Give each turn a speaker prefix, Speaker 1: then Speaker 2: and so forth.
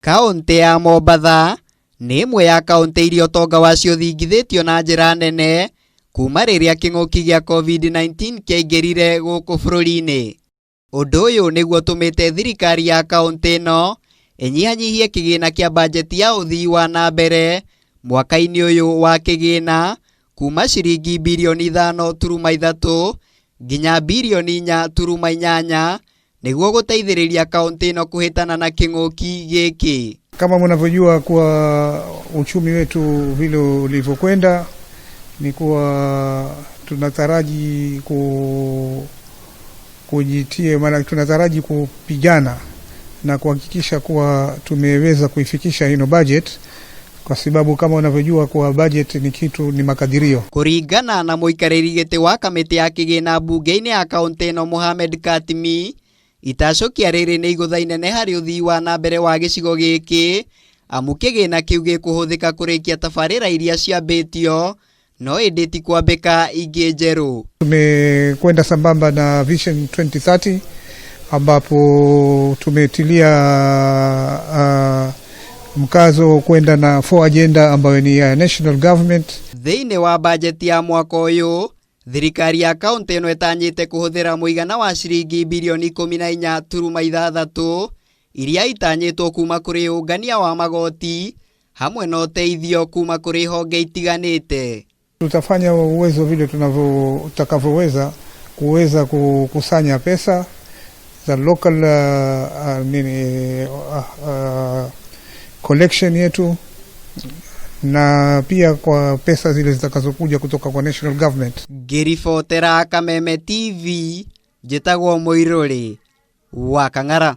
Speaker 1: Kaũntĩ ya Mombatha nĩ ĩmwe ya kaũntĩ iria ũtonga wacio ũthingithĩtio na njĩra nene kuma rĩrĩa kĩng'ũki gĩa COVID-19 kĩaingĩrire gũkũ bũrũri-inĩ. Ũndũ ũyũ nĩguo ũtũmĩte thirikari ya kaũntĩ ĩno ĩnyihanyihie kĩgĩna kĩa bajeti ya ũthii wa na mbere mwaka-inĩ ũyũ wa kĩgĩna kuma ciringi birioni 5.3 nginya birioni 4.8 nĩguo gũteithĩrĩria kaũntĩ ĩno kũhĩtana na kĩng'ũki gĩkĩ.
Speaker 2: Kama mnavyojua kuwa uchumi wetu vile ulivyokwenda ni kuwa tunataraji ku kujitie, maana tunataraji kupigana na kuhakikisha kuwa tumeweza kuifikisha hino budget, kwa sababu kama unavyojua kuwa budget ni kitu ni makadirio.
Speaker 1: Kũringana na mũikarĩri gĩtĩ wa kamĩtĩ ya kĩgĩna mbunge-inĩ ya kaũntĩ ĩno Mohamed Katimi, itacũkia rĩrĩ nĩ igũtha inene harĩ ũthii wa na mbere wa gĩcigo gĩkĩ, amu kĩgĩna kĩu gĩkũhũthĩka kũrĩkia tabarĩra iria ciambĩtio no ĩndĩ ti kwambĩka ingĩ njerũ.
Speaker 2: Tumekwenda sambamba na Vision 2030 ambapo tumetilia mkazo kwenda na four agenda ambayo ni ya national government.
Speaker 1: Thĩinĩ wa bajeti ya mwaka ũyũ, thirikari ya kaũntĩ ĩno ĩtanyĩte kũhũthĩra mũigana wa ciringi birioni 14.6 iria itanyĩtwo kuma kũrĩ ũngania wa magoti hamwe na ũteithio kuma kũrĩ honge itiganĩte.
Speaker 2: Tutafanya uwezo vile tunavyo tutakavyoweza kuweza kukusanya pesa za local nini, collection yetu na pia kwa pesa zile zitakazokuja kutoka kwa national government.
Speaker 1: Ngĩribotera Kameme TV, njĩtagwo Mũirũrĩ wa Kang'ara.